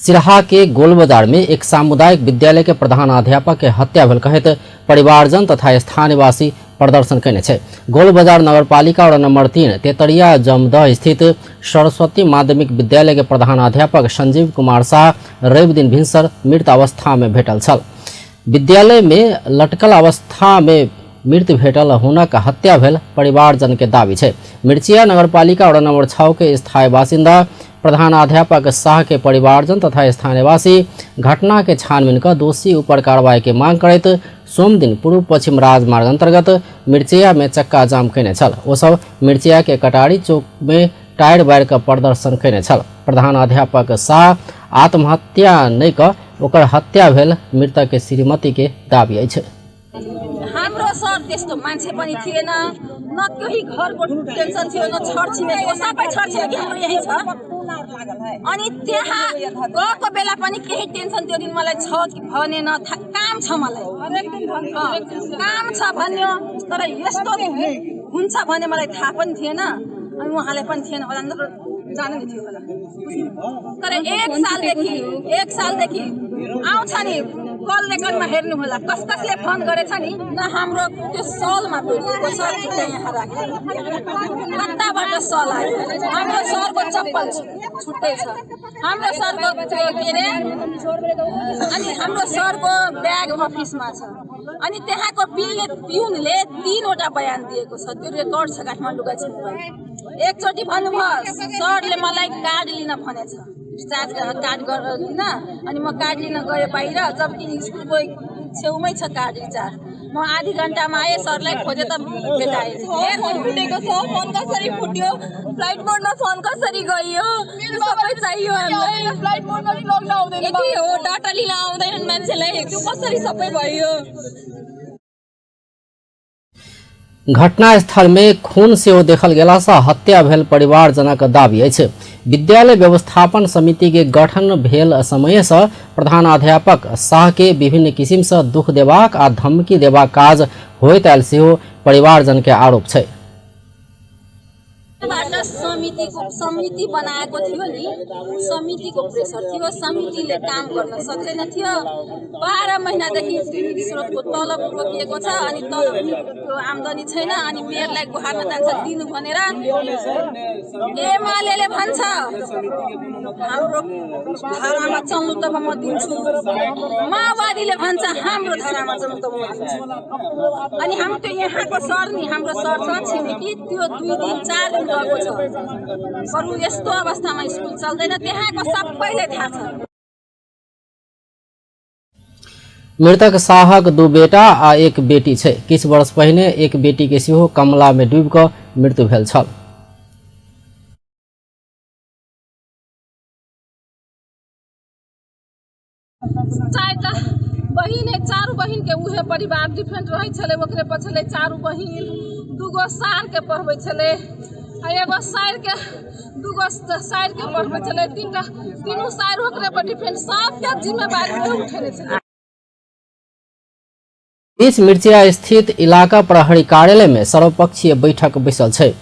सिराहा के गोल बाजार में एक सामुदायिक विद्यालय के प्रधानाध्यापक के हत्या भेल कहत परिवारजन तथा स्थानीयवासी प्रदर्शन कयने छै। गोल बाजार नगरपालिका वड़ा नंबर 3 तेतरिया जमदह स्थित सरस्वती माध्यमिक विद्यालय के प्रधानाध्यापक संजीव कुमार शाह रवि दिन भिनसर मृत अवस्था में भेटल छल। विद्यालय में लटकल अवस्था में मृत भेटल हुनक हत्या भेल परिवारजन के दावी छै। मिर्चिया नगरपालिका वड़ा नंबर 6 के स्थायी बासिंदा प्रधानाध्यापक शाह के परिवारजन तथा स्थानीयवासी घटना के छानबीन कर दोषी ऊपर कार्रवाई की मांग करत सोम दिन पूर्व पश्चिम राजमार्ग अंतर्गत मिर्चिया में चक्का जाम कयने छल। ओ सब मिर्चिया के कटारी चौक में टायर बार का प्रदर्शन कयने छल। प्रधानाध्यापक शाह आत्महत्या नहीं कर ओकर हत्या भेल मृतक के श्रीमती के दावी अछि। हाम्रो सर त्यस्तो मान्छे पनि थिएन, न केही घरको टेन्सन थियो, न छरछिमेकीको सबै छरछिमेकी हाम्रो यही छ। अनि त्यहाँ गएको बेला पनि केही टेन्सन त्यो दिन मलाई छ कि भनेन, काम छ मलाई, काम छ भन्यो, तर यस्तो हुन्छ भने मलाई थाहा पनि थिएन, अनि उहाँले पनि थिएन होला, जानु नि थियो होला। तर एक सालदेखि आउँछ नि कल रेकर्डमा हेर्नु होला, कसले फोन गरेछ नि, न हाम्रो त्यो सलमा पुगेको छ कि यहाँ राखेको कताबाट सल आयो। हाम्रो सरको चप्पल छुट्टै छ, हाम्रो सरको के अरे, अनि हाम्रो सरको ब्याग अफिसमा छ, अनि त्यहाँको पिउनले 3वटा बयान दिएको छ, त्यो रेकर्ड छ काठमाडौँका जिम्मा। एकचोटि भन्नुभयो सरले मलाई कार्ड लिन भनेछ, रिचार्ज कार्ड लिन, अनि म कार्ड लिन गएँ बाहिर, जबकि स्कुलको छेउमै छ कार्ड रिचार्ज। म आधी घन्टामा आएँ, सरलाई खोजे त भेटाएँ। फोन फुटेको छ, फोन कसरी फुट्यो, फ्लाइट मोडमा फोन कसरी गयो, त्यो सबै चाहियो हामीलाई। फ्लाइट मोडमा नि लग्न आउँदैन, यति हो डाटा लिन आउँदैन मान्छेलाई, त्यो कसरी सबै भयो। घटनास्थल में खून सेहो देखल गेला से हत्या भेल परिवारजनक दावी अछि। विद्यालय व्यवस्थापन समिति के गठन भेल समय से प्रधानाध्यापक शाह के विभिन्न किसिम से दुख देबाक आ धमकी देबाक काज होइत आयल सेहो परिवारजन के आरोप छै। समिति बनाएको थियो नि, समितिको प्रेसर थियो, समितिले काम गर्न सक्दैन थियो। 12 महिनादेखि स्रोतको तलब रोकिएको छ, अनि तलबको आम्दानी छैन, अनि मेयरलाई गुहार्न जान्छ दिनु भनेर एमालेले भन्छ हाम्रो धारामा चल्नु त म दिन्छु, माओवादीले भन्छ हाम्रो धारामा चल्नु त म दिन्छु। अनि हामी त्यो यहाँको सर नि, हाम्रो सर छ छिमेकी, त्यो 2 दिन 4 दिन गएको छ। बरु यस्तो अवस्थामा स्कुल चल्दैन, त्यहाँको सबैलाई थाहा छ। मृतक शाहक 2 बेटा आ 1 बेटी छै। किछ वर्ष पहिने एक बेटी के सेहो कमला में डूबि कऽ मृत्यु भेल छल। बहिन है, 4 बहिन के उहे परिवार डिफरेंट रहे छले, ओकरे पछले 4 बहिन, 2 सार के पढ़बे छले, एगो सार के 2 सार के पढ़बे छले, 3 सार ओकरे पर डिफरेंट, सब के जिम्मेवारी उठेने छले। इस मिर्चिया स्थित इलाका प्रहरी कार्यालय में सर्वपक्षीय बैठक बैसल छै।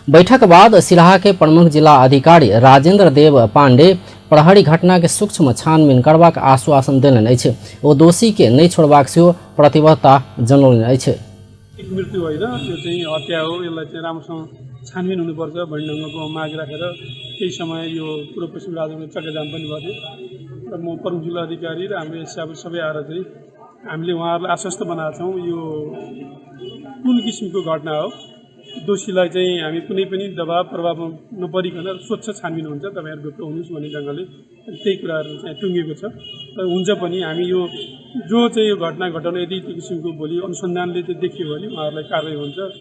बैठक बाद सिराहा के प्रमुख जिला अधिकारी राजेंद्र देव पांडे प्रहरी घटना के सूक्ष्म छानबीन करबाक आश्वासन देलनि अछि। ओ दोषी के नहीं छोड़बाक सेहो प्रतिबद्धता जनौलनि अछि। मृत्यु होइन, यो चाहिँ हत्या हो, यसलाई चाहिँ राम्रोसँग छानबिन हुनुपर्छ भन्ने ढङ्गको माग राखेर केही समय यो पूर्व पश्चिम राज्यमा चक्काजाम पनि भयो। र म प्रमुख जिल्ला अधिकारी र हाम्रो स्टाफ सबै आएर चाहिँ हामीले उहाँहरूलाई आश्वस्त बनाएका छौँ यो कुन किसिमको घटना हो, दोषीलाई चाहिँ हामी कुनै पनि दबाव प्रभावमा नपरिकन स्वच्छ छानबिन हुन्छ, तपाईँहरू ढुक्क हुनुहोस् भन्ने ढङ्गले त्यही कुराहरू चाहिँ टुङ्गिएको छ। र हुन्छ पनि हामी यो जो चाहिँ यो घटना घटाउने यदि त्यो किसिमको भोलि अनुसन्धानले चाहिँ देखियो भने उहाँहरूलाई कारवाही हुन्छ।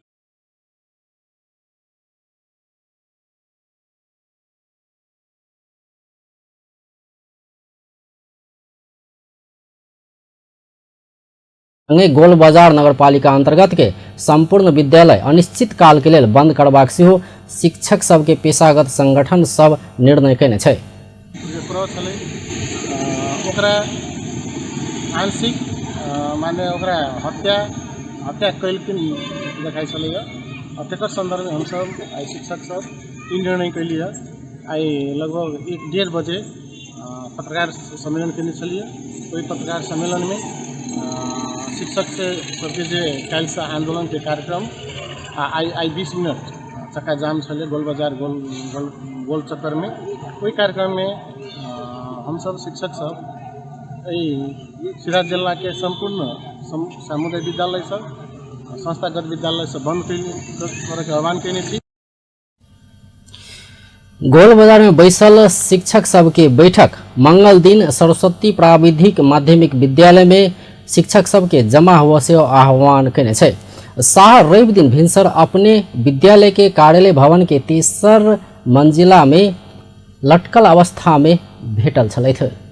गोल बाजार नगरपालिका अंतर्गत के संपूर्ण विद्यालय अनिश्चित काल के लिए बंद करबाक सेहो शिक्षक सब के पेशागत संगठन सब निर्णय कयने छै। आंशिक माने ओकरा हत्या कैल के देखाई चले हत्या संदर्भ में हम सब शिक्षक सब निर्णय कैलिए। आई लगभग 1-1.5 बजे पत्रकार सम्मेलन करने चलिए। वही पत्रकार सम्मेलन में शिक्षक से सबके जे कल से आंदोलन के कार्यक्रम आई 20 मिनट चक्का जाम चले गोल बाजार गोल चक्कर में। वही कार्यक्रम में हम सब शिक्षक सब सिराज जिला के संपूर्ण सामुदायिक विद्यालय सब संस्थागत विद्यालय से बंद करके आह्वान करने थी। गोल बाजार में बैसल शिक्षक सब के बैठक मंगल दिन सरस्वती प्राविधिक माध्यमिक विद्यालय में शिक्षक सब के जमा हुआ से आह्वान करने छे। शाह रवि दिन भिनसर अपने विद्यालय के कार्यालय भवन के तीसर मंजिला में लटकल अवस्था में भेटल छलैथ।